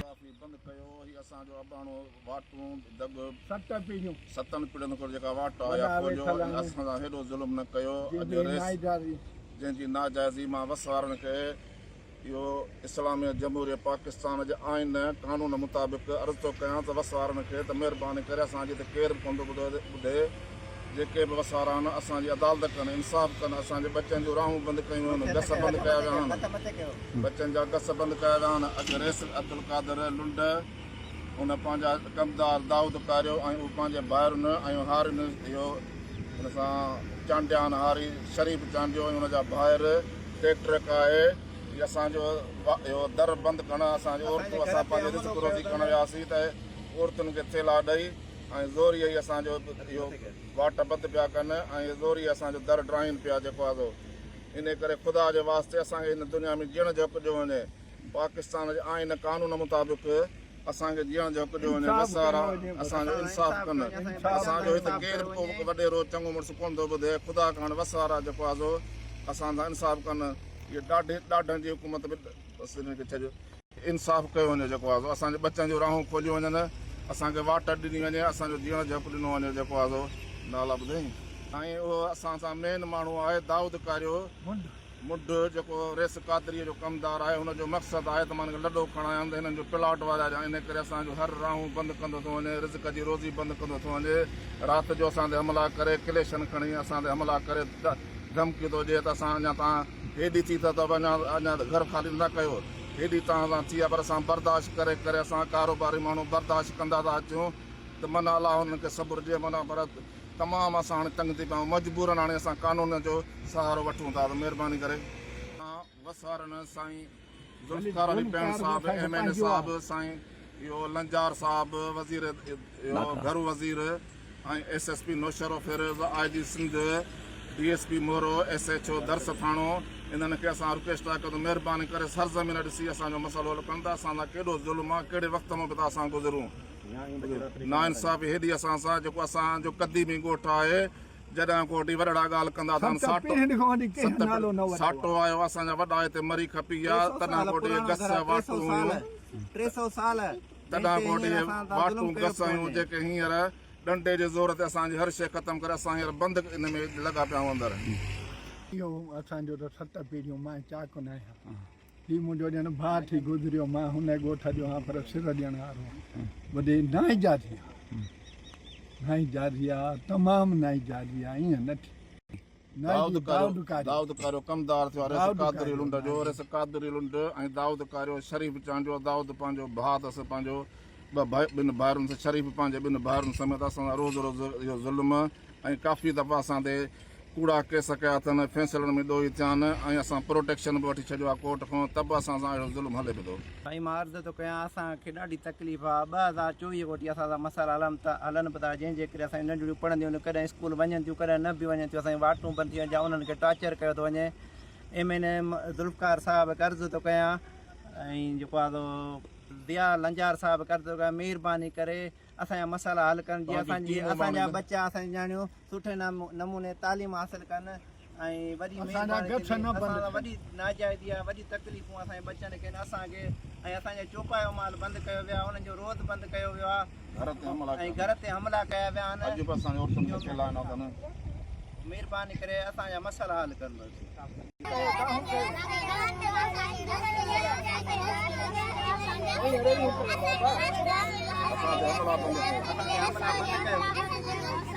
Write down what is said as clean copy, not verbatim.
ڪافي بند ڪيو هي اسان جو اباڻو واٽون دڳ ست پيڙهيون ستن پيڙهين کان جيڪا واٽ آهي وڏا کوليو ويٺل ۽ آهن اسان سان هيڏو ظلم نه ڪيو اڄ جنهن جي ريس ناجائزي جنهن جي ناجائزي مان وس وارن کي اهو اسلامي جمهوريه پاڪستان جي آئين قانون مطابق عرض ٿو ڪيان ته وس وارن کي ته مهرباني ڪري اسان جي ته ڪير به ڪونه ٿو ٻڌي جيڪي به وس وارا آهن اسان جي عدالت ڪن انصاف ڪن اسان جي ٻچن جون راهون بند ڪيون ويون گس بند ڪيا ويا آهن ٻچن جا گس بند ڪيا ويا آهن اڄ رئيس عبدالقادر لنڊ ان پنهنجا ڪمدار دائود ڪاريو ۽ هو پنهنجي ڀائرن ۽ هارين اهو ان سان چانڊيان هاري شريف چانڊيو ۽ ان جا ڀائر ٽريڪٽر ڪاهي هي اسان جو اهو در بند ڪرڻ اسان جي عورتون اسان پنهنجي رزق روزي ڪرڻ وياسين ته عورتن کي ٿيلها ڏئي ۽ زوري ئي اسان جو اهو واٽ بند پيا ڪن ۽ زوري اسان جو در ڊاهين پيا جيڪو آهي سو انهي ڪري خدا جي واسطي اسان کي هن دنيا ۾ جيئڻ جو حق ڏيو وڃي پاڪستان جي آئين قانون مطابق اسان کي جيئڻ جو حق ڏيو وڃي وسارا اسان جو انصاف ڪن اسان جو هت ڪير به ڪو وڏيرو چڱو مڙس ڪونه ٿو ٻڌي خدا ڪاڻ وسارا جيڪو آهي سو اسان سان انصاف ڪن اهي ڏاڍي ڏاڍن جي حڪومت به بس انهن کي ڇڏيو انصاف ڪيو وڃي جيڪو آهي سو اسان جي ٻچن جون راهون کوليون وڃن اسان کي واٽ ڏني وڃي اسان جو جيئڻ جو حق ڏنو وڃي جيڪو آهي سو نالا ٻڌئين. سائين اهو اسان سان مين ماڻهو آهي دائود ڪاريو. مڍ جيڪو ريس قادريء جو ڪمدار آهي، هن جو مقصد آهي ته مان هن کي لڏو کڻايان ته هنن جو پلاٽ واريان، انهيء ڪري اسان جون هر راهون بند ڪندو ٿو وڃي، رزق جي روزي بند ڪندو ٿو وڃي، رات جو اسان تي حملا ڪري، ڪليشن کڻي اسان تي حملا ڪري ڌمڪي ٿو ڏئي ته اسان اڃا توهان هيڏي ٿي ته اڃا اڃا گهر خالي نه ڪيو، هيڏي توهان سان ٿي آهي پر اسان برداشت ڪري ڪري اسان ڪاروباري ماڻهو برداشت ڪندا ٿا اچون ته من الله هنن کي صبر ڏئي من پر تمام اسان هاڻي تنگ ٿي پيا آهيون مجبورن هاڻي اسان قانون جو سهارو وٺون ٿا ته مهرباني ڪري. وسارن سائين ذوالفقار علي پيڻ صاحب ايم اين اي صاحب سائين اهو لنجار صاحب وزير اهو گهرو وزير ۽ S S P Naushahro Feroze I G Sindh D S P Moro S H O Dars ٿاڻو انهن کي اسان رڪويسٽ ٿا ڪيون ته مهرباني ڪري سرزمين ڏسي اسان جو مسئلو حل ڪن ته اسان سان ڪيڏو ظلم آهي ڪهڙي وقت مان به ٿا اسان گذرون. ناانصافي هيڏي اسان سان جيڪو اسان جو قديمي ڳوٺ آهي جڏهن کان وٺي وڏڙا ڳالهه ڪندا اٿن ساٽو ساٽو آيو اسان جا وڏا هتي مري کپي ويا تڏهن کان وٺي گس واٽون هيون تڏهن کان وٺي واٽون گس هيون جيڪي هينئر ڏنڊي جي زور تي اسان جي هر شيء ختم ڪري اسان هينئر بند ان ۾ لڳا پيا آهيون اندر. اهو اسان جو ته ست پيڙهيون مان چاڪ نه آهيان. هي منهنجو ڄڻ ڀاء ٿي گذريو، مان هن ڳوٺ جو هان پر سر ڏيڻ وارو هان. وڏي ناانجازي آ، ناانجازي آ، تمام ناانجازي آ، ائين نه ٿي. دائود ڪاريو، دائود ڪاريو ڪمدار ٿيو آ، ريس قادري لنڊ جو، ريس قادري لنڊ ۽ دائود ڪاريو شريف چانڊيو، دائود پنهنجو ڀاء اٿس، پنهنجو ٻه ٻن ڀائرن سان، شريف پنهنجي ٻن ڀائرن سميت اسان سان روز روز اهو ظلم ۽ ڪافي دفعا اسان تي ڪوڙا ڪيس ڪيا اٿن، فيصلن ۾ ڏوهي ٿيا آهن ۽ اسان پروٽيڪشن به وٺي ڇڏيو آهي ڪورٽ کان ته به اسان سان اهڙو ظلم هلي پيو ٿو. سائين مان عرض ٿو ڪيان اسان کي ڏاڍي تڪليف آ 2024 کان وٺي اسان سان مسئلا هلن ٿا هلن به ٿا جنهن جي ڪري اسان جون ننڍڙيون پڙهنديون آهن ڪڏهن اسڪول وڃن ٿيون ڪڏهن نه به وڃن ٿيون اسان جون واٽون بند ٿي وڃن جا انهن کي ٽارچر ڪيو ٿو وڃي ايم اين ايم ذوالفقار صاحب کي عرض ٿو ڪيان ۽ جيڪو آ سو ضياء لنجار صاحب کي عرض ٿو ڪيان مهرباني ڪري اسان جا مسئلا حل ڪن جيئن اسان جي اسان جا ٻچا اسان جون نياڻيون سٺي نموني تعليم حاصل ڪن ۽ وڏي مهرباني ٿيندي اسان سان وڏي ناجائزي آهي وڏي تڪليفون اسان جي ٻچن کي اسان کي ۽ اسان جا چوپايو مال بند ڪيو ويو آهي انهن جو روز بند ڪيو ويو آهي ۽ گهر تي حملا ڪيا ويا آهن مهرباني ڪري اسان جا مسئلا حل ڪن بس. اسان تي حملا بند ڪيو.